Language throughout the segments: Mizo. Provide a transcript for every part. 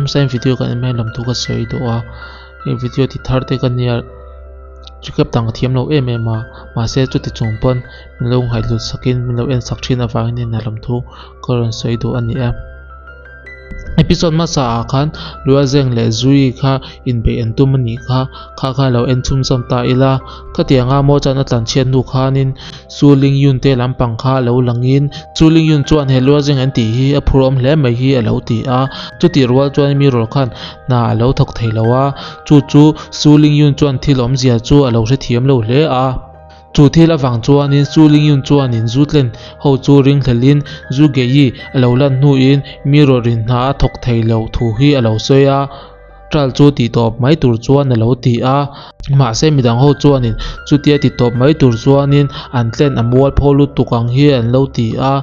Hmasa in video kan en mai lam thu ka sawi duh a, hei video ti thar te ka nia recap dang ka thiam lo em em a, mahse chuti chung pawn min lo ngaihlut sakin min lo en sak thin avangin hei hna lam thu ka rawn sawi duh a ni e. Episode hmasa ah khan Luazeng leh Zui kha inbeih an tum a nih kha, kha kha lo en chhunzawm ta ila, khatianga maw chuan a tlanchhiat hnu khanin Su Ling Yun te lampang kha lo langin Su Ling Yun chuan he Luazeng an tih hi a phur awm hle mai hi a lo ti a, chutih rual chuan mi rawl khan hna a lo thawk thei lo a, chu chu Su Ling Yun chuan thil awmzia chu a lo hrethiam lo hle a. Chu thil avang chuanin Su Lingyun chuanin zu tlen ho chu ringhlelin Zu Geyi a lo lan hnuin mi rawrin hna a thawk thei lo thu hi a lo sawi a, Trial chu tih tawp mai tur chuan a lo ti a. Mahse midang ho chuanin chutia ti tawp mai tur chuanin an tlen a mual pho lutuk ang hi an lo ti a.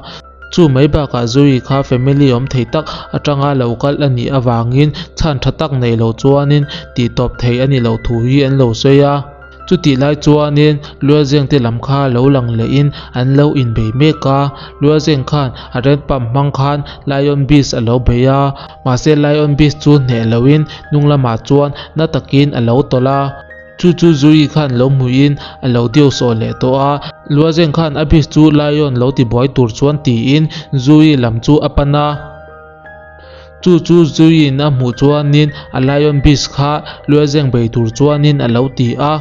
Chu mai bakah Zui kha family awm thei tak atanga lo kal a nih avangin chhan tha tak nei lo chuanin tih tawp thei a ni loh thu hi an lo sawi a. Chutih lai chuanin Luazeng te lam kha lo lang lehin an lo inbei mek a, Luazeng khan a red pump hmang khan Lion Beast a lo bei a, mahse Lion Beast chu hneh loin hnung lamah chuan na takin a lo tawlh a. Chu chu Zui khan lo hmuhin a lo deu sawh leh tawh a, Luazeng khan a beast chu Lion lo tibuai tur chuan tiin Zui lam chu a pan a. Chu chu Zuiin a hmuh chuanin a Lion Beast kha Luazeng bei tur chuanin a lo ti a.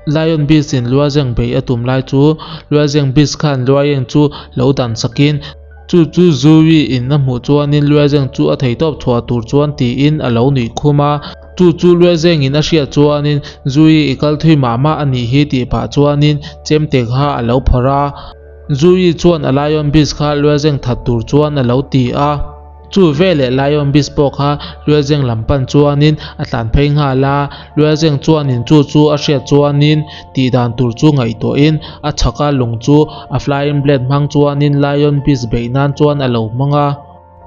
Lion Beast in Luazeng bei a tum lai chu Luazeng Beast khan Luaieng chu lo dan sakin chu chu Zuiin a hmuh chuanin Luazeng chu a theihtawp chhuah tur chuan tiin a lo nuih khum a. Chu chu Luazengin a hriat chuanin Zui i kal thui mah mah a nih hi tih pah chuanin chemte kha a lo phawrh a. Zui chuan a Lion Beast kha Luazeng that tur chuan a lo ti a. Chu veleh Lion Beast pawh kha Luazeng lam pan chuanin a tlan phei nghal a, Luazeng chuanin chu chu a hriat chuanin tih dan tur chu ngaihtuahin a chhaka lung chu a flying blade hmang chuanin Lion Beast beih nan chuan a lo hmang a.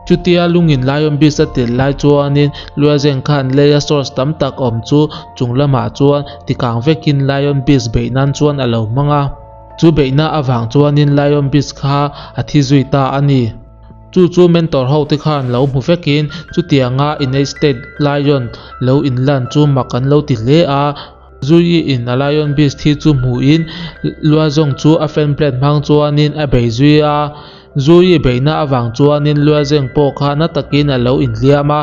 Chutia lungin Lion Beast a tel lai chuanin Luazeng khan leia source tam tak awm chu chung lamah chuan tikang vekin Lion Beast beih nan chuan a lo hmang a. Chu beihna avang chuanin Lion Beast kha a thi zui ta a ni. Chu chu mentor ho te khan lo hmu vekin chutianga United State Lion lo inlan chu mak an lo ti hle a. Zuyi in a Lion Beast hi chu hmuhin Luazong chu a fan plate hmang chuanin a bei zui a. Zuyi beihna avang chuanin Luazeng pawh kha na takin a lo inhliam a.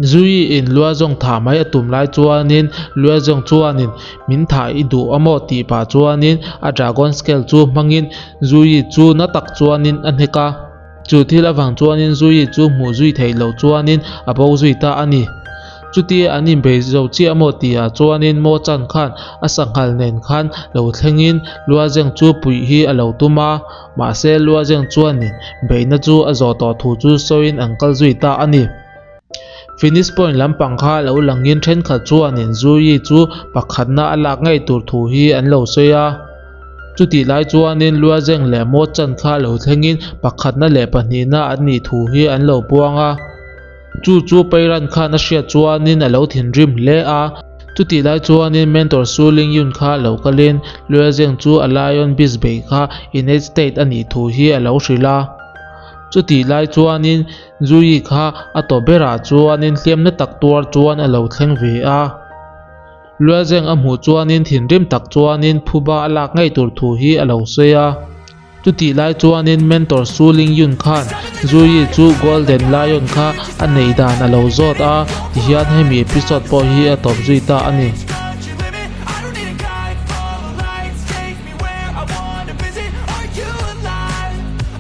Zuyi in Luazong thah mai a tum lai chuanin Luazong chuanin min thah i duh a maw tih pah chuanin a dragon scale chu hmangin Zuyi chu na tak chuanin a hnek a. Chu thil avang chuanin Zuyi chu hmuh zui theih loh chuanin a bo zui ta a ni. Chutia an inbei zo chiah maw tihah chuanin Mo Chan khan a sanghal nen khan lo thlengin Luazeng chu puih hi a lo tum a, mahse Luazeng chuanin beihna chu a zawh tawh thu chu sawiin an kal zui ta a ni. Finish point lampang kha lo langin thenkhat chuanin Zuyi chu pakhatna a lak ngei tur thu hi an lo sawi a. Chutih lai chuanin Luazeng leh Mo Chan kha lo thlengin pakhatna leh pahnihna an nih thu hi an lo puang a. Chu chu Peiran khan a hriat chuanin a lo thinrim hle a. Chutih lai chuanin Mentor Su Ling Yun kha lo kalin Luazeng chu a Lion Beast beih kha United State a nih thu hi a lo hrilh a. Chutih lai chuanin Zuyi kha a tawp berah chuanin hliamna tak tuar chuan a lo thleng ve a. Luazeng a hmuh chuanin thinrim tak chuanin phuba a lak ngei tur thu hi a lo sawi a. Chutih lai chuanin Mentor Su Ling Yun khan Zuyi chu Golden Lion kha a neih dan a lo zawt a, tihian hemi episode pawh hi a tawp zui ta a ni.